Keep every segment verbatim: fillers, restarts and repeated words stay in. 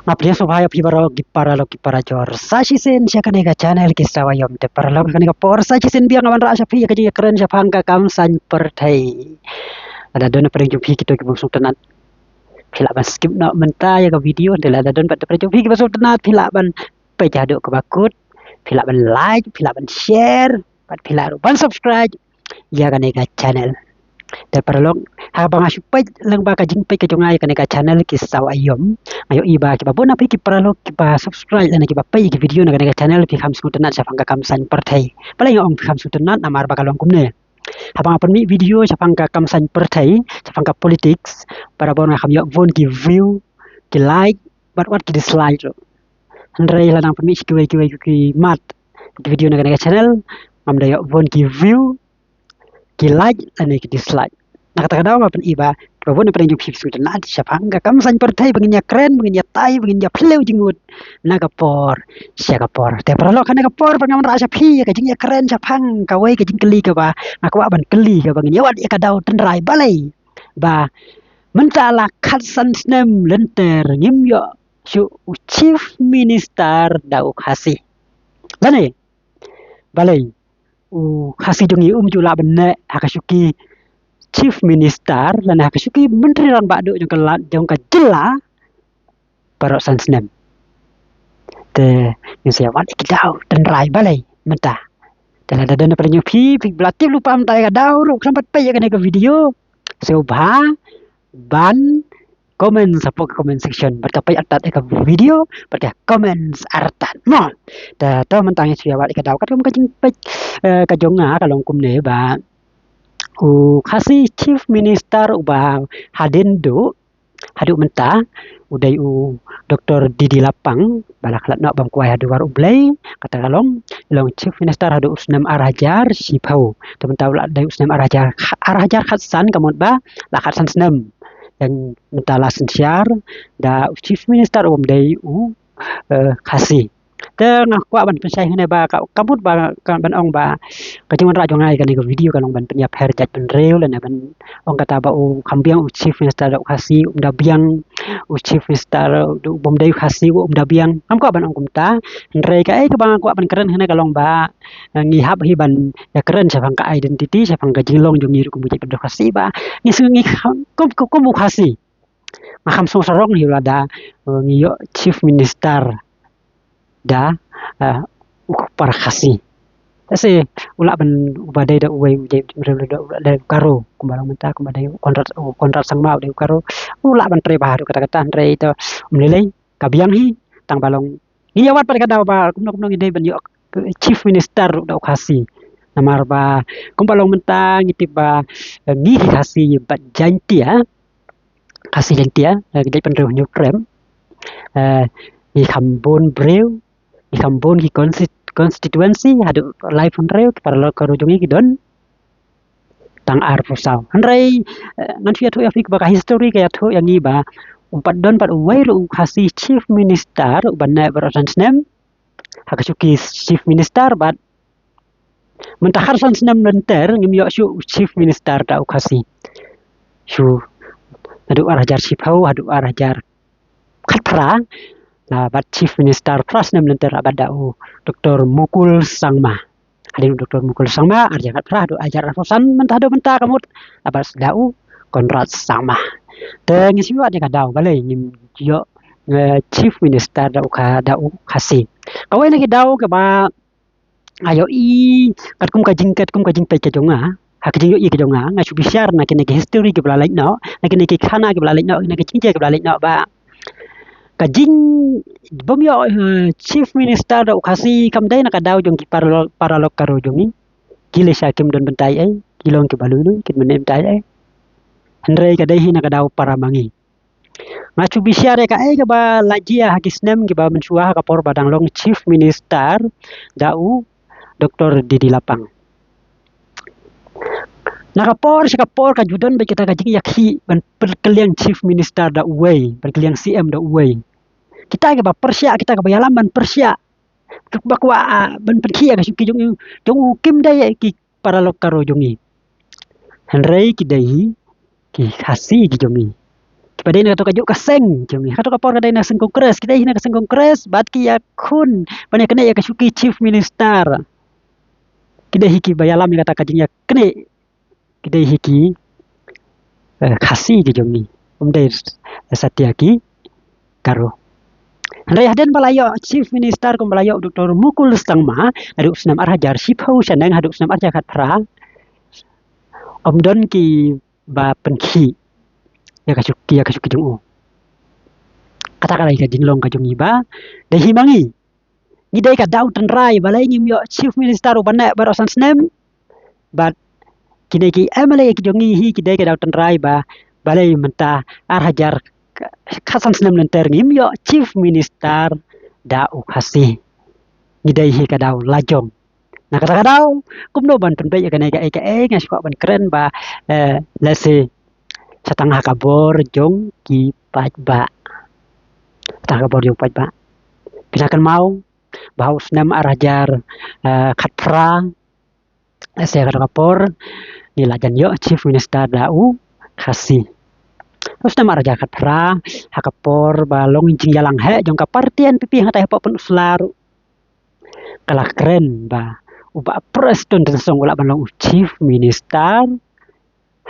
Nga pdiang sngewbha ïa phi baroh ki paralok ki parajor sa shisien sha kane ka channel Ki Sawa Ïom. Te paralok, ha kane ka por sa shisien biang nga wan rah sha phi ïa ka jingïakren shaphang ka kam saiñ pyrthei. Lada don na pdeng jong phi kito ki bym sngewtynnat, phi lah ban skip noh mynta ïa ka video. Te lada don pat na pdeng jong phi ki bym sngewtynnat, phi lah ban peit haduh kaba kut, phi lah ban like, phi lah ban share, bad phi lah ruh ban subscribe ïa kane ka channel. Te paralok, haba nga shu peit lyngba ka jingpeit ka jong nga ïa kane ka channel Ki Sawa Ïom, nga ïohi ba kiba bun na phi ki paralok kiba subscribe lane kiba peit ïa ki video na kane ka channel phi kham sngewtynnat shaphang ka kam saiñ pyrthei. Balei nga ong phi kham sngewtynnat? Namar ba ka long kumne. Haba nga pynmih video shaphang ka kam saiñ pyrthei, shaphang ka politics, barabor nga kham ïoh bun ki view, ki like, bad wat ki dislike ruh. Hynrei lada nga pynmih sha kiwei kiwei ki mat ki video na kane ka channel, ngam da ïoh bun ki view, ki like lane ki dislike. Na kata ka daw nga pyni ba kiba bun na pdeng jong phi sngewtynnat shaphang ka kam saiñ pyrthei, ba ngin ïakren, ba ngin ïatai, ba ngin ïaphylliew jingmut na ka por sha ka por. Te paralok, ha kane ka por pat nga wan rah sha phi ïa ka jingïakren shaphang kawei ka jingkylli kaba nga kwah ban kylli, kaba ngin ïawad ïa ka daw tynrai. Balei ba mynta la khatsan snem lynter ngim ïoh shuh u Chief Minister da u Khasi? Lane balei u Khasi jong ngi um ju lah ban neh ha ka shuki Chief Minister lane ha ka shuki Myntri Rangbah Duh jong ka la-, jong ka jylla baroh san snem? Te ngin sa ïawad ïa ki daw tynrai balei mynta. Te lada don na pdeng jong phi, phi ba la tip lypa mynta ïa ka daw ruh, khlem pat peit ïa kane ka video, sngewbha ban comment hapoh ka comment section, bad ka peit artat ïa ka video, bad ka comment artat mo. Te to mynta ngin sa ïawad ïa ka daw katkum ka jingpeit, eh, ka jong nga ka long kumne ba u Khasi Chief Minister uba hadien duh haduh mynta u dei u Doktor D D Lapang, ba la khlad noh bam kwai ha duwar U Blei. Kata ka long, i long Chief Minister haduh u snem ar hajar shiphew. Te mynta u la dei u snem ar hajar, ar hajar khatsan, ka mut ba la khatsan snem. Ïa mynta la synshar da u Chief Minister u bym dei u, eh, Khasi. Te nga kwah ban pynshai hangne ba ka, ka mut ba ka ban ong ba ka jingwanrah jong nga ïa kane ka video ka long ban pynïapher jait bynriew lane ban ong kata ba u kham biang u Chief Minister da u Khasi, um da biang u Chief Minister, u bym dei u Khasi, um da biang. Ngam kwah ban ong kumta. Hynrei kaei kaba nga kwah ban kren hangne ka long ba, eh, ngi hap hi ban ïakren shaphang ka identity, shaphang ka jinglong jong ngi ruh kum ki jaitbynriew Khasi ba ngi seng ngi kham, kum, kum, kum u Khasi. Nga kham sngewsarong hi lada, eh, ngi ïoh Chief Minister da, eh, u para Khasi. Te sa u lah ban uba dei da uwei u dei, u dei, u dei u Garo, kumba long mynta, kumba dei u Conrad, u Conrad Sangma u dei u Garo. U lah ban trei bha ruh katta katta, hynrei to ym lei lei, ka biang hi, tang ba long ngi ïawad pat ka daw ba kumno kumno ngi dei ban ïoh Chief Minister ruh da u Khasi. Namar ba kumba long mynta ngi tip ba, eh, ngi ki Khasi bad Jaiñtia, Khasi Jaiñtia, eh, ki jaitbynriew Hynñiewtrep, eh, ngi kham bun briew, ngi kham bun ki consti-, constituency, haduh laiphew hynriew ki paralok Garo jong ngi ki don tang arphew saw. Hynrei, eh, ngan shu ïathuh ïa phi ba ka history ka ïathuh ïa ngi ba um pat don pat uwei ruh u Khasi Chief Minister uba neh baroh san snem ha ka shuki Chief Minister, bad mynta khatsan snem lynter ngim ïoh shuh u Chief Minister da u Khasi. Shu naduh ar hajar shiphew haduh ar hajar khatphra, la bat Chief Minister phra snem lynter, la bat da u Doktor Mukul Sangma. Hadien u Doktor Mukul Sangma, ar hajar khatphra haduh ar hajar arphew san, mynta haduh mynta ka mut la bat da u Conrad Sangma. Te ngi shu ïoh ïa ka daw, balei ngim ïoh, eh, Chief Minister da u Kha-, da u Khasi. Kawei na ki daw kaba nga ïohi katkum ka jing, katkum ka jingpeit ka jong nga, ha ka jingïohi ka jong nga, nga shu bishar na kine ki history kiba la leit noh, na kine ki khana kiba la leit noh, na ki jingjia kiba la leit noh ba ka jing bym ïoh, eh, Chief Minister da u Khasi kam dei na ka daw jong ki paralok, paralok Garo jong ngi. Ki lehse kim don bynta ei, ki long kiba lui lui, kim don bynta ei. Hynrei ka dei hi na ka daw para ma ngi. Nga shu bishar ïa kaei kaba la jia ha ki snem kiba mynshuwa ha ka por ba dang long Chief Minister da u Doktor D D Lapang. Na ka por sha ka por ka ju don beit kita ka jingïakhih ban pyrkylliang Chief Minister da uwei, ban kylliang C M da uwei. Kita kiba pyrshah, kita kiba ïalam ban pyrshah, kiba kwah, ah, ban pynkhih ïa ka shuki jong u, jong u kim dei ki paralok Garo jong ngi. Hynrei ki dei hi ki Khasi ki jong ngi, ki ba dei na kato kajuh ka seng jong ngi. Kato ka por ka dei na seng Congress, ki dei hi na ka seng Congress, bad ki ïakhun ban ïaknieh ïa ka shuki Chief Minister. Ki dei hi kiba ïalam ïa kata ka jingïaknieh, ki dei hi ki, eh, Khasi ki jong ngi. Ym dei satia ki Garo. Hynrei hadien ba la ïoh Chief Minister kumba la ïoh Doctor Mukul Sangma, naduh u snem ar hajar shiphew shaneng haduh u snem ar hajar khatphra, ym don kiba pynkhih ïa ka shuki, ïa ka shuki jong u. Kata ka dei ka jinglong ka jong ngi ba dei hi ma ngi. Ngi dei ka daw tynrai, balei ngim ïoh Chief Minister uba neh baroh san snem. Bad kine ki M L A ki jong ngi hi ki dei ka daw tynrai ba balei mynta ar hajar khatsan snem lynter ngim ïoh Chief Minister da u Khasi. Ngi dei hi ka daw lajong. Na kata ka daw, kumno ban pynbeit ïa kane kaei kaei, nga shu kwah ban kren ba, eh, lehse sha tang ha ka bor jong ki paidbah. Tang ha ka bor jong paidbah. Phi la kynmaw ba ha u snem ar hajar, eh, khatphra, lehse ha kata ka por ngi la jan ïoh Chief Minister da u Khasi. Ha u snem ar hajar khatphra, ha ka por ba long jingïalang heh jong ka party N P P hangtai hapoh Pynursla ruh, ka la kren ba u Bah Prestone Tynsong u lah ban long u Chief Minister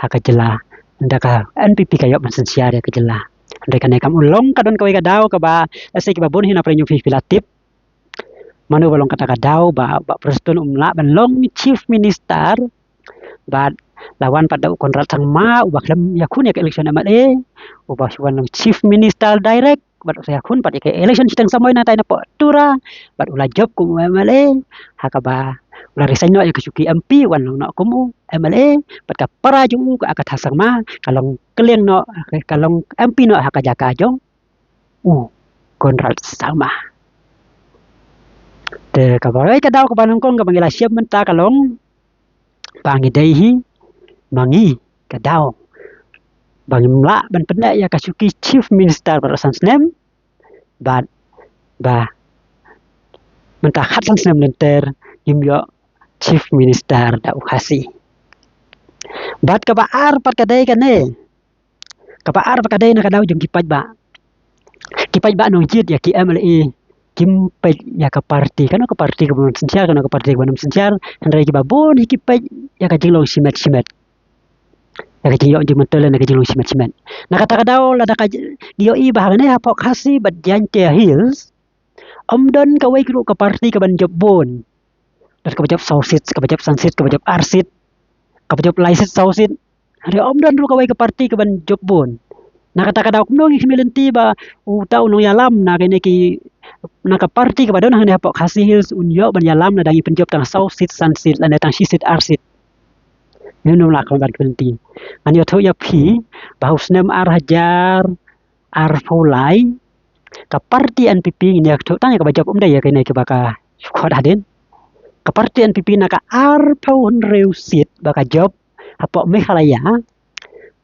ha ka jylla. Ynda ka N P P ka ïoh ban synshar ïa ka jylla. Hynrei kane kam long, ka don kawei ka daw kaba lehse kiba bun hi na pdeng jong phi phi la tip. Mano ba long kata ka daw ba, Bah Prestone um lah ban long Chief Minister. Bad la wan pat da u Conrad Sangma uba khlem ïakhun ïa ka election M L A, uba shu wan long Chief Minister direct. Bad u sa ïakhun pat ïa ka election shiteng samoi na tai na poh Tura. Bad u la jop kum u M L A, ha kaba u la resign noh ïa ka shuki M P, wan long noh kum u M L A. Bad ka para jong u ka Agatha Sangma ka long kylliang noh, ka long M P noh ha ka jaka jong u Conrad Sangma. Te kaba, eh, ka daw kaba nyngkong kaba ngi la shem mynta ka long ba ngi dei hi ma ngi ka daw ba ngim lah ban pynneh ïa ka shuki Chief Minister baroh san snem. Bad ba mynta khatsan snem lynter ngim ïoh Chief Minister da u Khasi. Bad kaba ar pat ka dei kane. Kaba ar pat ka dei na ka daw jong ki paidbah. Ki paidbah nongjied ïa ki M L A kim peit ïa ka party, kano ka party kaba nym synshar, kano ka party kaba nym synshar. Hynrei kiba bun hi ki peit ïa ka jinglong shimet shimet, ïa ka jingïoh jingmyntoi lane ka jinglong shimet shimet. Na kata ka daw lada ka ïohi ba hangne hapoh Khasi bad Jaintia Hills ym don kawei ka ruh ka party kaban jop bun. Don kaba jop saw seat, kaba jop san seat, kaba jop ar seat, kaba jop lai seat, saw seat. Hynrei ym don ruh kawei ka party kaban jop bun. Na kata ka daw kumno ngi khmih lynti ba uta u nongïalam na kine ki, na ka party kaba don hangne hapoh Khasi Hills un ïoh ban ïalam lada ngi pynjop tang saw seat, san seat lane tang shi seat, ar seat. Ngim lah ban khmih lynti. Ngan ïathuh ïa phi ba ha u snem ar hajar arphew lai ka party N P P, ngin ïathuh tang ïa kaba jop, ym dei ïa kine kiba ka shu khot hadien. Ka party N P P na ka arphew hynriew seat ba ka jop hapoh Meghalaya,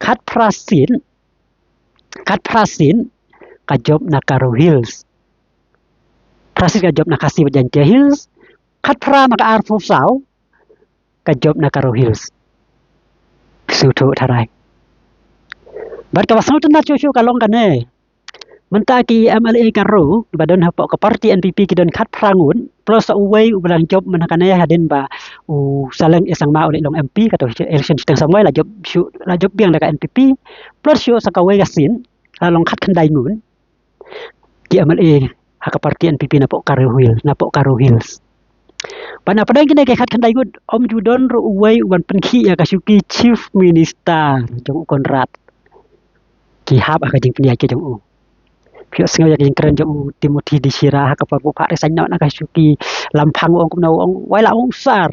khatphra seat, khatphra seat ka jop na Garo Hills. Phra seat ka jop na Khasi bad Jaintia Hills. Khatphra na ka arphew saw ka jop na Garo Hills. Sngewthuh tharai. Bad kaba sngewtynnat shuh shuh ka long kane. Mynta ki M L A Garo ba don hapoh ka party N P P ki don khatphra ngut, plus sa uwei uba dang jop mynta kane hadien ba u Saleng A Sangma u leit long M P, kato election shiteng samoi la jop shuh, la jop biang da ka N P P, plus shuh sa kawei ka seat la long khatkhyndai ngut ki M L A ha ka party N P P napoh Garo Hills, napoh Garo Hills. Bad na pdeng kine ki khatkhyndai ngut ym ju don ruh uwei uban pynkhih ïa ka shuki Chief Minister jong u Conrad. Ki hap ha ka jingpynïaid ka jong u. Phi ïohsngew ïa ka jingkren jong u Timothy D Shira ha ka por ba u phah resign noh na ka shuki Lamphang, u ong kumno, u ong wai la ong u Sir.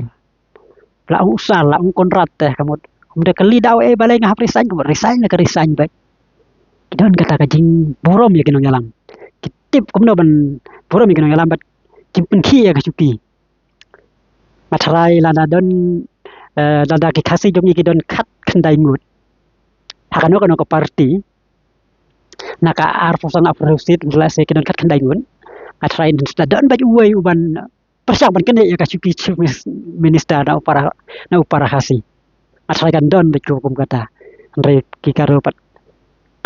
La ong u Sir, la ong u Conrad te, ka mut, ka mut da kylli da u, eh, balei nga hap resign, ka mut resign la ka resign beit. Ki don kata ka jingburom ïa ki nongïalam. Ki tip kumno ban burom ïa ki nongïalam bad kim pynkhih ïa ka shuki. Nga tharai lada don, eh, lada ki Khasi jong ngi ki don khatkhyndai ngut ha kano kano ka party, na ka arphew san, arphew seat, lehse ki don khatkhyndai ngut. Nga tharai lada don beit uwei uban pyrshang ban knieh ïa ka shuki Chief Mis-, Minister na u para, na u para Khasi. Nga tharai kan don beit kum kata. Hynrei ki Garo pat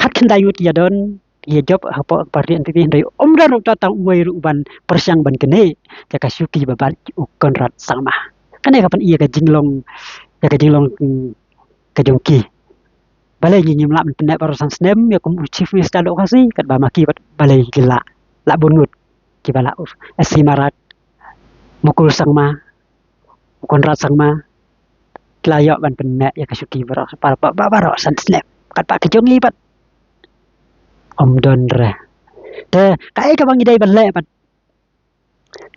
Khatkhyndai ngut ki ïa don, ki ïa jop hapoh party N P P, hynrei ym don ruh tang uwei ruh ban pyrshang ban knieh ïa ka shuki ba bat u Conrad Sangma. Kane ka pyni ïa ka jinglong, ïa ka jinglong, mm, ka jong ki. Balei ngi ngim lah ban pynneh baroh san snem ïa kum u Chief Minister da u Khasi, katba ma ki pat balei ki lah, lah bun ngut kiba lah, u S C Marak, Mukul Sangma, u Conrad Sangma, ki la ïoh ban pynneh ïa ka shuki baroh, baroh, baroh, baroh san snem. Katba ka jong ngi pat ym don re. Te kaei kaba ngi dei ban leh pat?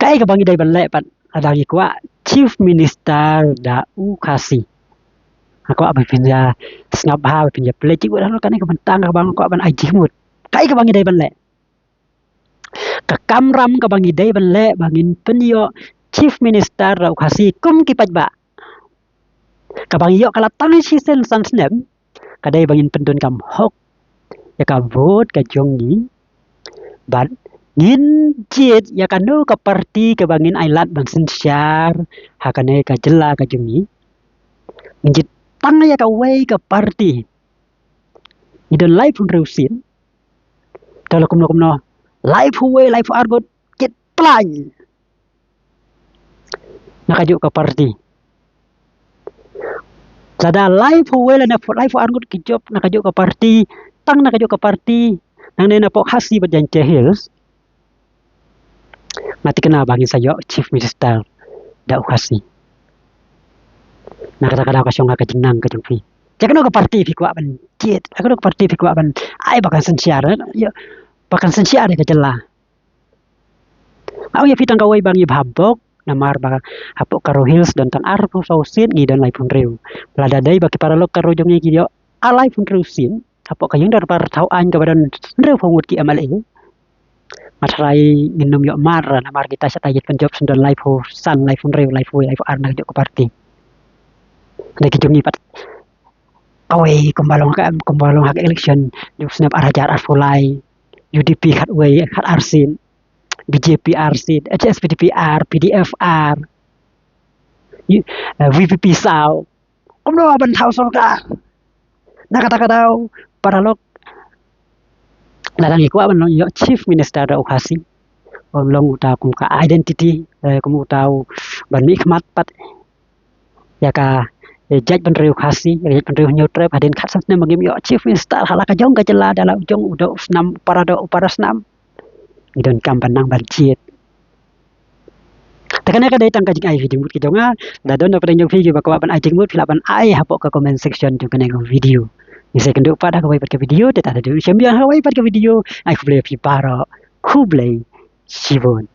Kaei kaba ngi dei ban leh pat lada ngi kwah Chief Minister da u Khasi? Nga kwah ba phin ïa sngap bha, ba phin ïa peit, kane ka bynta kaba nga kwah ban ai jingmut. Kaei kaba ngi dei ban leh? Ka kamram kaba ngi dei ban leh ba ngin pynïoh Chief Minister da u Khasi kum ki paidbah, kaba ngi ïoh ka la tang shisien san snem, ka dei ba ngin pyndonkam hok ïa ka vote ka jong ngi, bad ngin jied ïa kano ka party kaba ngin ai lad ban synshar ha kane ka jylla ka jong ngi. Ngin jied tang ïa kawei ka party. Ngi don laiphew hynriew sien. Te la kumno kumno, laiphew wei, laiphew ar ngut ki plane na kajuh ka party. Lada laiphew wei lane laiphew ar ngut ki jop na kajuh ka party, tang na kajuh ka party, nangne napoh Khasi bad Jaintia Hills, nga thikna ba ngin sa ïoh Chief Minister da u Khasi. Na kata ka daw ka shong ha ka jingnang ka jong phi. Ïa kano ka party phi kwah ban jied, ïa kano ka party phi kwah ban ai ba kan synshar, ïa, ba kan synshar ïa ka jylla. Nga ong ïa phi tang kawei ba ngi bha bok, namar ba hapoh Garo Hills don tang arphew saw seat, ngi don laiphew hynriew. Lada dei ba ki paralok Garo jong ngi ki ïoh laiphew hynriew seat, hapoh ka ïing dorbar thaw aiñ kaba don hynriewphew ngut ki M L A, nga tharai ngin ym ïoh mar, namar kita shata ïeit pynjop shen don laiphew san, laiphew hynriew, laiphew wei, laiphew ar na kajuh ka party. Hynrei ki jong ngi pat kawei kumba long ka, kumba long ha ka election jong u snem ar hajar arphew lai, U D P khatwei, khat ar seat, B J P ar seat, H S P D P ar, P D F ar, U-, eh, V P P saw. Kumno ban thaw sorkar? Na kata ka daw, paralok, lada ngi kwah ban long ïoh Chief Minister da u Khasi, ban long uta kum ka identity, eh, kum uta u ban mihkhmat pat ïa ka, eh, jaitbynriew Khasi, ïa ka jaitbynriew Hynñiewtrep, hadien khatsan snem ba ngim ïoh Chief Minister ha la ka jong ka jylla, da la u jong u doh u snam, u para doh u para snam. Ngi donkam ban nang ban jied. Te kane ka dei tang ka jingai video mut ka jong nga. Lada don na pdeng jong phi kiba kwah ban ai jingmut, phi lah ban ai hapoh ka comment section jong kane ka video. Ngin sa ïakynduh pat ha kawei pat ka video, te ta da dei shem biang ha kawei pat ka video. Ai khublei phi baroh. Khublei shibun.